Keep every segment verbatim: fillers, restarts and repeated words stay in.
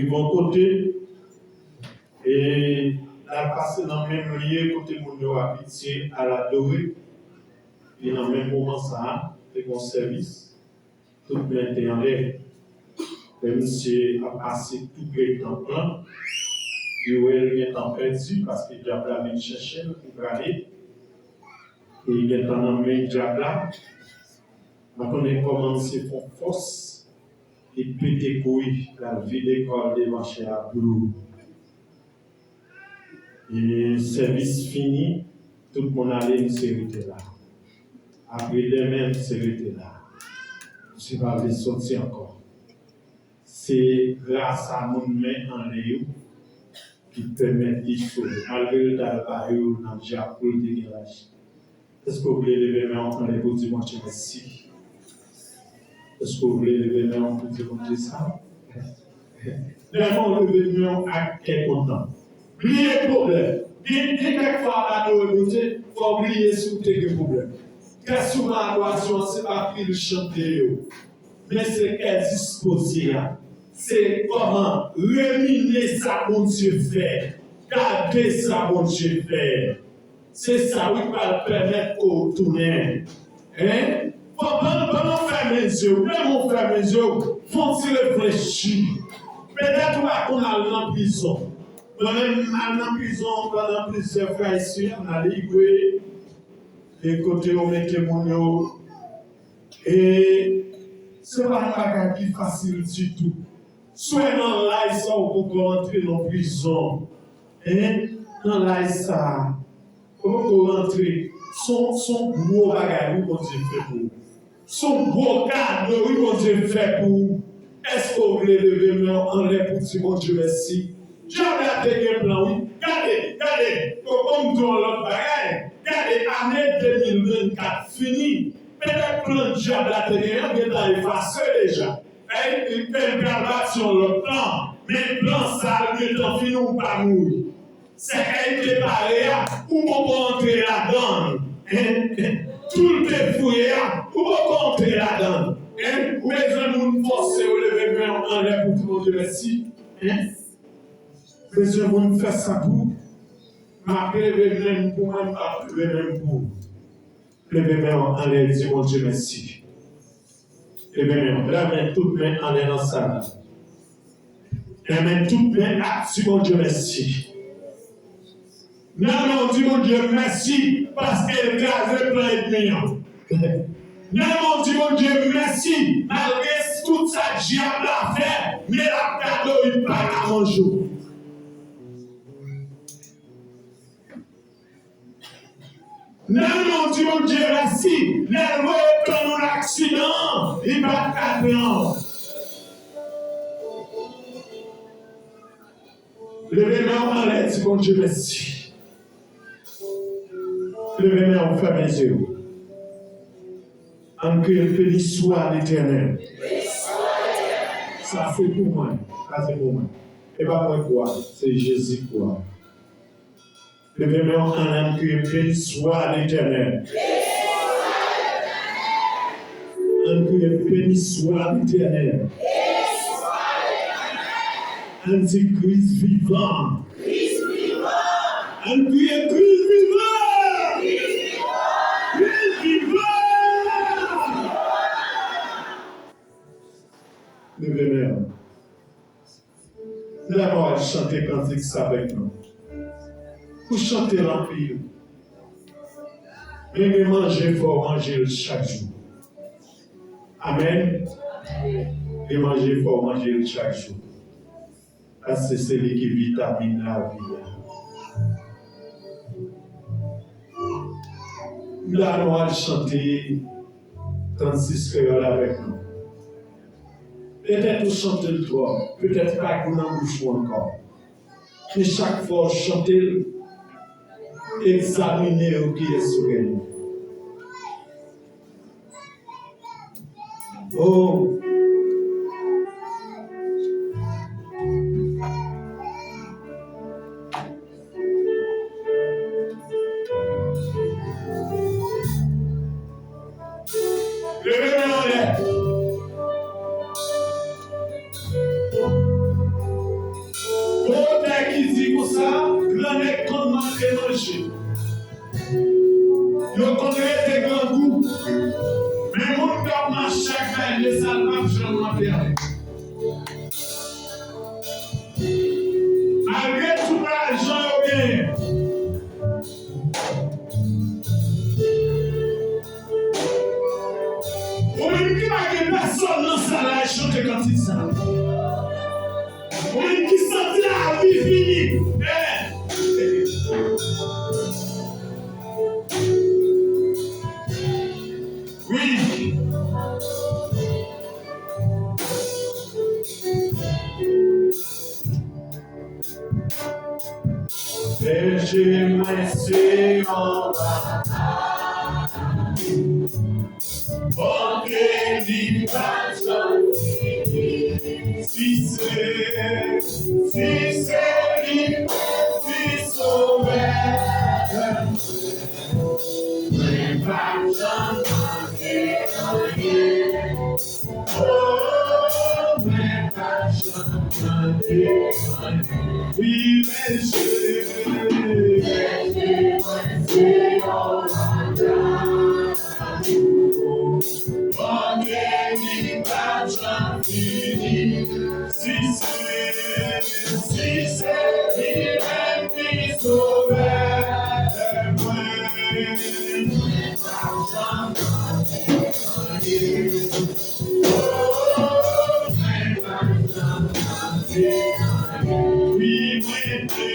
Rive yon kote, e l al pase nan menm lye kote moun yo abitye al adore. E nan menm moman sa a, te gen yon sèvis, tout men te anlè. Lè misye ap pase tou pre tanp lan, li wè l gentan pèdi, paske dyab la vin chèche l pou prale. E li gentan nan men dyab la. M pa konnen kòman misye fè yon fòs, li pete kouy, l al vide kò l devan chè a, blou. E sèvis fini, tout moun ale, misye rete la. Apre demen, misye rete la. Misye pa vle soti ankò. Se gras a moun men anlè yo ki pèmèt li sove. Malgre l t al ba yo nan dyab pou l te gen lajan. Èske w vle leve men w anlè pou di Bondye mèsi? Èske w vle leve men w pou di Bondye sa? Leve men w, leve men w ak kè kontan. Bliye pwoblèm. Gen, gen kèk fwa w ap adore Bondye, fò w bliye si w te gen pwoblèm. Trè souvan, adorasyon an se pa pil chante yo. Men se kè dispoze a. Se kòman remine sa Bondye fè, gade sa Bondye fè. Se sa wi k pral pèmèt ke w tounen. Hein? Pandan, pandan w fèmen zye w, menm w fèmen zye w, fè yon ti reflechi. Petèt ou pa konn al nan prizon. Mwen menm, m al nan prizon pandan plizyè fwa isi, m al Higüey, e kote yo mete moun yo. E se pa yon bagay ki fasil ditou. Si w wè nan laj sa, ou poko antre nan prizon. Hein? Nan laj sa, ou poko rantre. Se yon, se yon gwo bagay wi Bondye fè pou ou. Se yon gwo kado wi Bondye fè pou ou. Èske w vle leve men w anlè pou di Bondye mèsi? Dyab la te gen plan wi. Gade, gade, fò m di w yon lòt bagay. Gade, ane de mil vennkat fini. Petèt plan dyab la te genyen an gentan efase deja. Èy, li te pral bati yon lòt plan. Men plan sa a gentan fini, ou pa mouri. Sèkèy te pare a, ou poko antre ladan l. Hein? Tou l te fouye a, ou poko antre ladan l. Hein? Ou bezwen moun fòse w leve men w anlè pou di Bondye mèsi. Hein? Bezwen moun fè sa pou ou. M ap leve men m pou mwen, m ap leve men m pou ou. Leve men w anlè, di Bondye mèsi. Leve men w, leve tout men anlè nan sal la. Leve tout men ak di Bondye mèsi. Nan men w, di Bondye mèsi, paske l kraze plan ènmi an. Nan men w, di Bondye mèsi, malgre tout sa dyab la fè, men l ap gade w, li pa ka manje w. Nan men w, di Bondye mèsi, lè l voye plan nou nan aksidan an, li pa t ka pran w. Leve men w anlè, di Bondye mèsi. Leve men w, fèmen zye w. Ann kriye, Beni swa Letènèl. Sa se pou mwen. Sa se pou mwen. E pa mwen kwa, se Jezi kwa. Leve men w anlè, ann kriye, Beni swa Letènèl. Ann kriye, Beni swa Letènèl. Ann di, Kris vivan. Ann kriye, Kris vivan. Kris vivan. Leve men w. N ap al chante kantik sa avèk nou. Ou chante l anpil. Men gen manje fò w manje l chak jou. Amèn. Gen manje fò w manje l chak jou. Paske se li ki vitamin lavi a. N ap al chante trannsis kreyòl avèk nou. Petèt ou chante l twòp, petèt li pa gou nan bouch ou ankò. Men chak fwa w chante l, egzamine w kiyès ou renmen. Oh. Leve men anlè. Malgre sa, l p ap janm antere. Malgre tout lajan yo genyen. Ou menm ki pa gen pèsòn nan sal la, chante kantik sa. Ou menm ki santi lavi fini. Eh. Wi. Bèje mwen se yon papa. Bonte li pa janm fini. Si se, si se li menm ki sovè. Mwen pa janm manke anyen. Oh, mwen pa janm manke anyen. Wi, mesye. Mesye, mwen se yon malad. Mwen gen li pa janm fini. Si se, si se li menm ki sovè mwen, mwen pa janm manke anyen. Oh, mwen pa janm manke anyen. Wi, mwen te,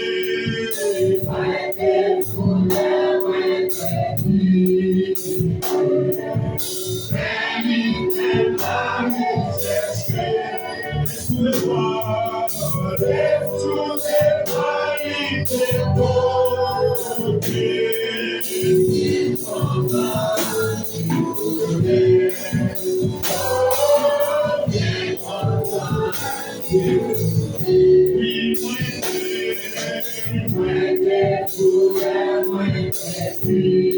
mwen te koulè, mwen te piti. Eskize mwa, eskize mwa, li te pote. Wi, mwen te, mwen te koulè, mwen te piti.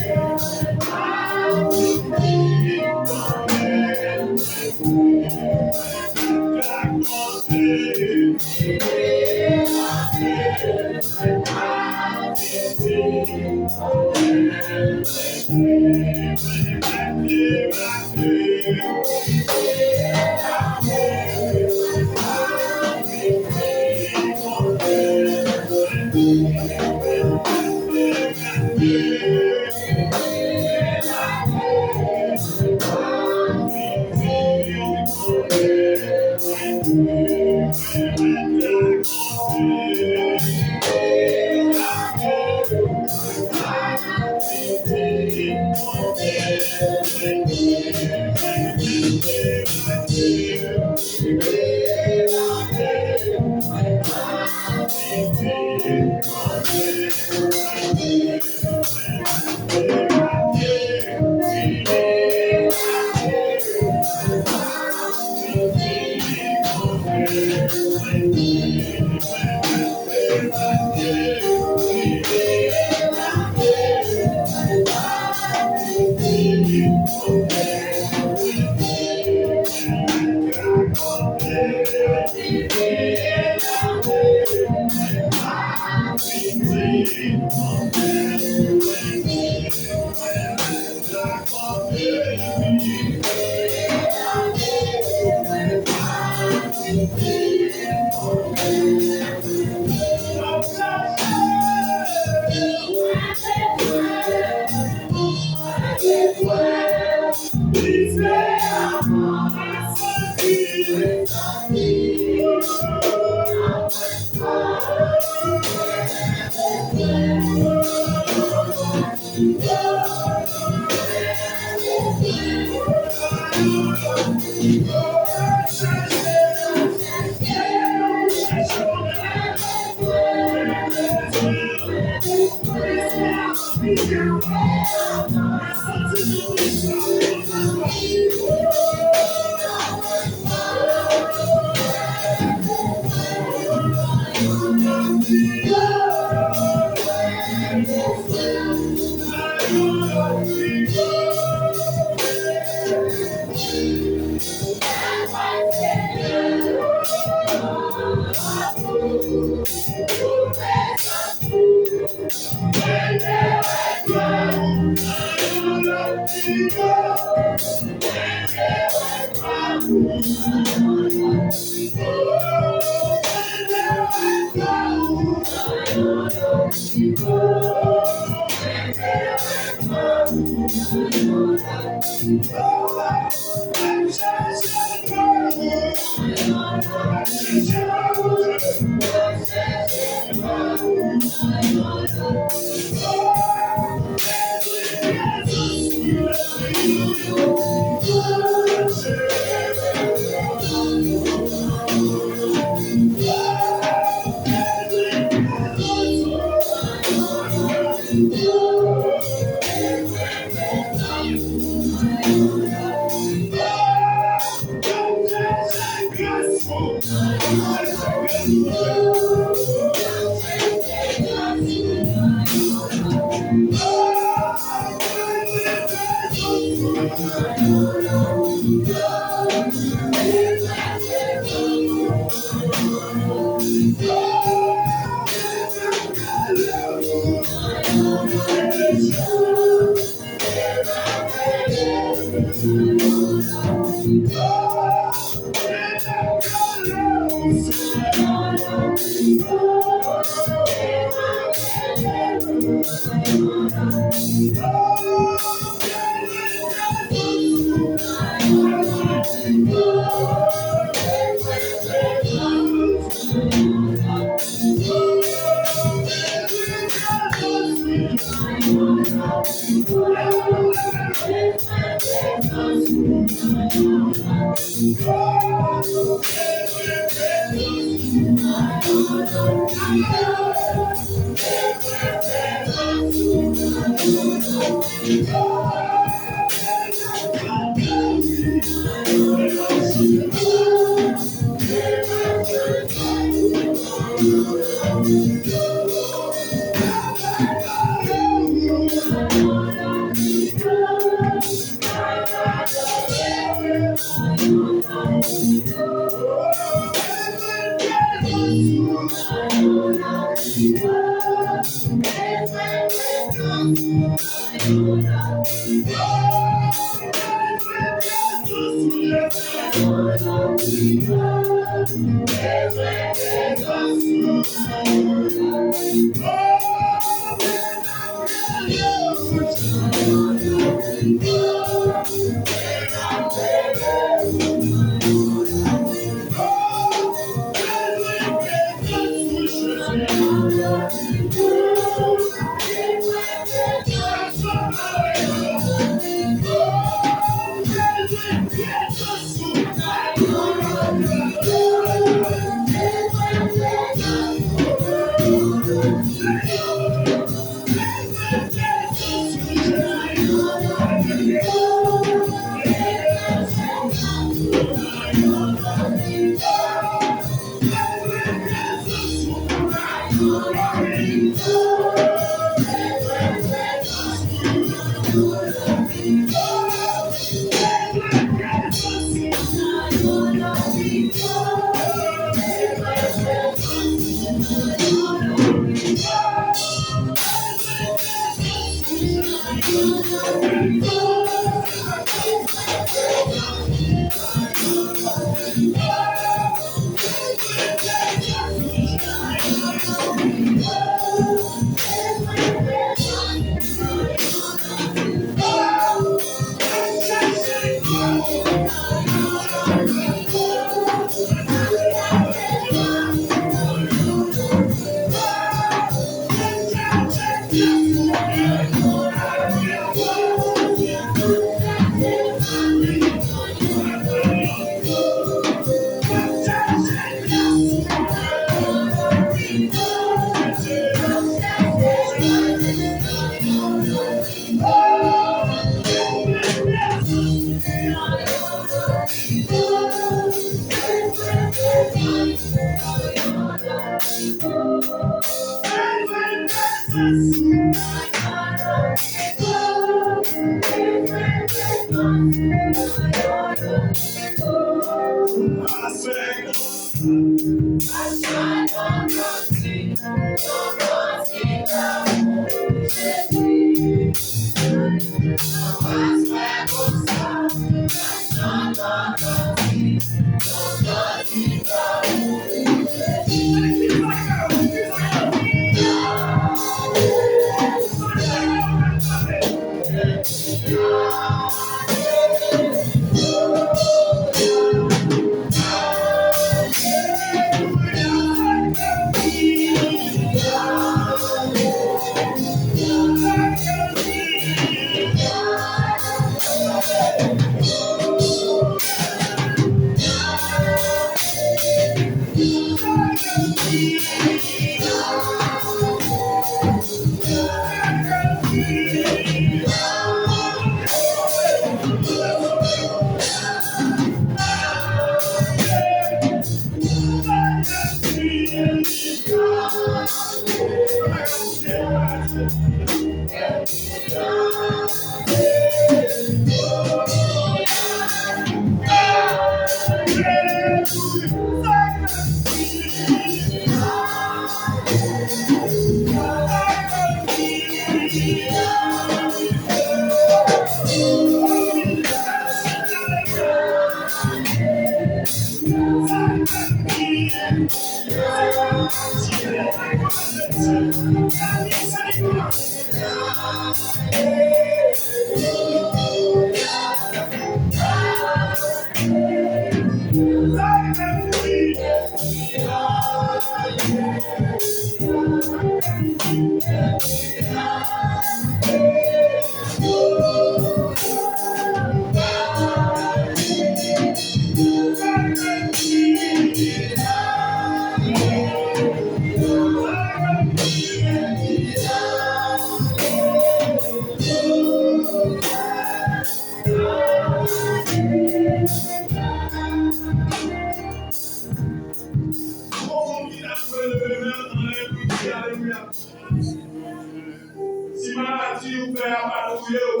Si maladi ou fè a pa touye w,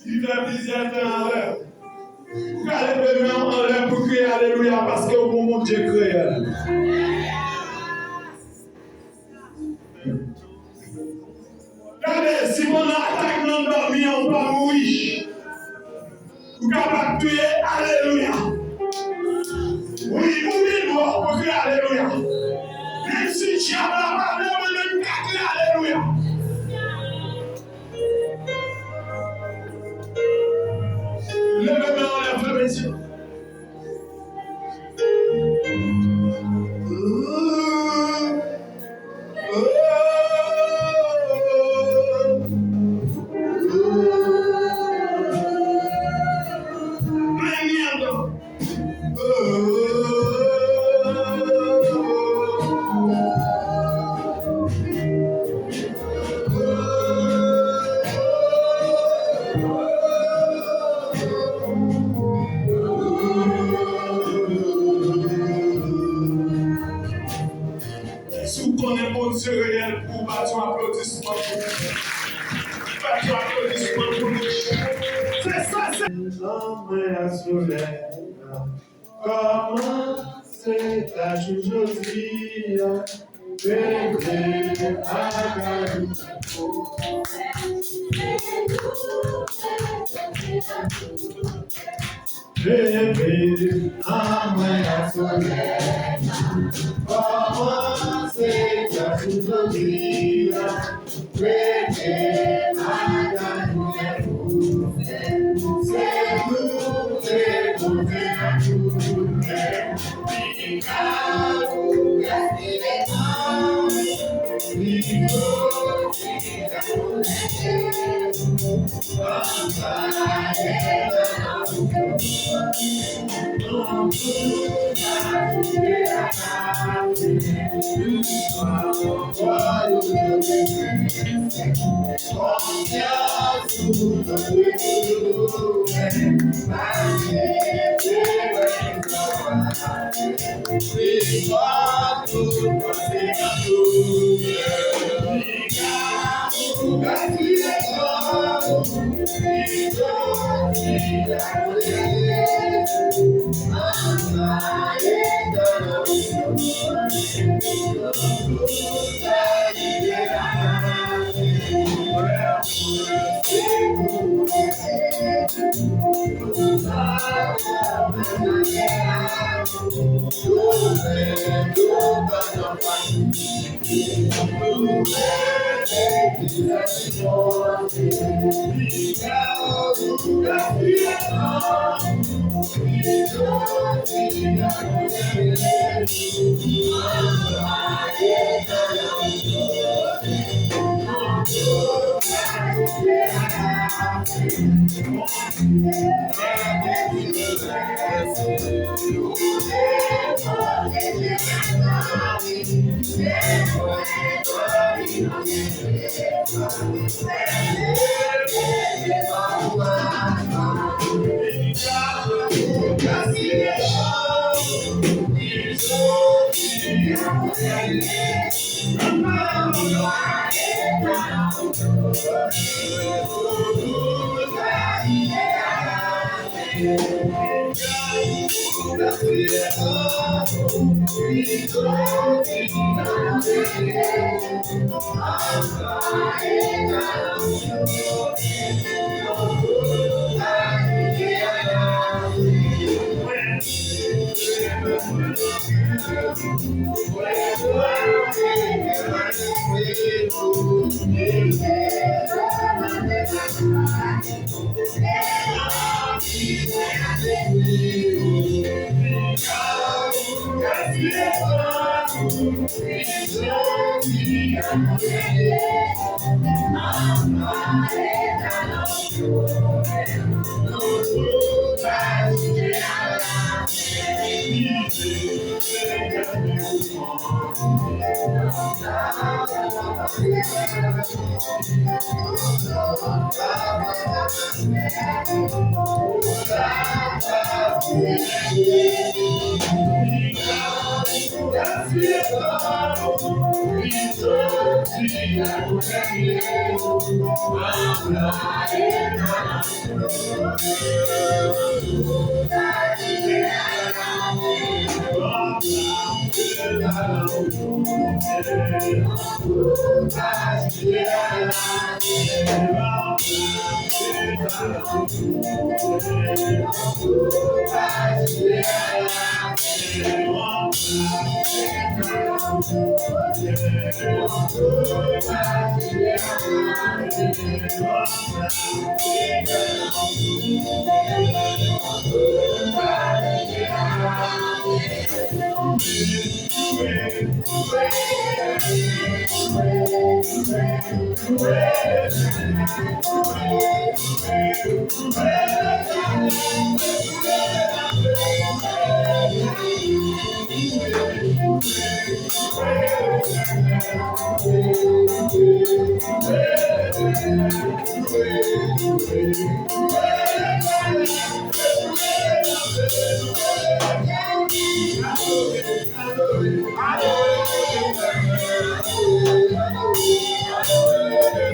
li fè plizyè tan avè w, ou ka leve men w anlè pou w kriye alelouya, paske w gon Bondye k reyèl. Gade, si pandan atak nan dòmi an ou pa mouri, ou kapab kriye alelouya. Wi, ou gen dwa pou w kriye alelouya. Menm si dyab la pa vle, mwen menm m ka kriye alelouya. Leve men w anlè, fèmen zye w. Mwen ni adan. Nan mwen a solèy la. Kòmanse ta jou jodi a. Leve maten. Leve nan mwen a solèy la. Kòmanse ta jou jodi a. Leve maten. Se nou te konte a tout lè.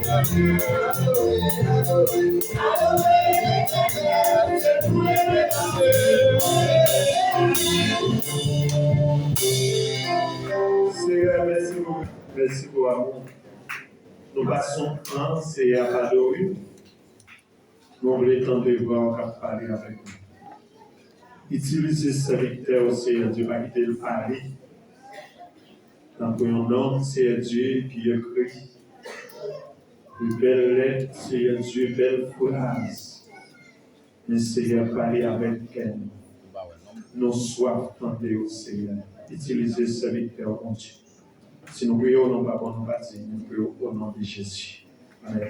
Seyè, mèsi pou, mèsi pou amou. Nou pase yon tan, Seyè, ap adore w. Nou vle tande vwa w k ap pale avèk nou. Itilize sèvitè w, Seyè Dye, pa kite l pale. Tankou yon nonm, Seyè Dye, ki ekri de bèl lèt, Seyè Dye, bèl fraz. Men, Seyè, pale avèk kè nou. Nou swaf tande w, Seyè. Itilize sèvitè w, Bondye. Si nou priye w nan papa, nou pa di, nou priye w o non de Jezi. Amèn.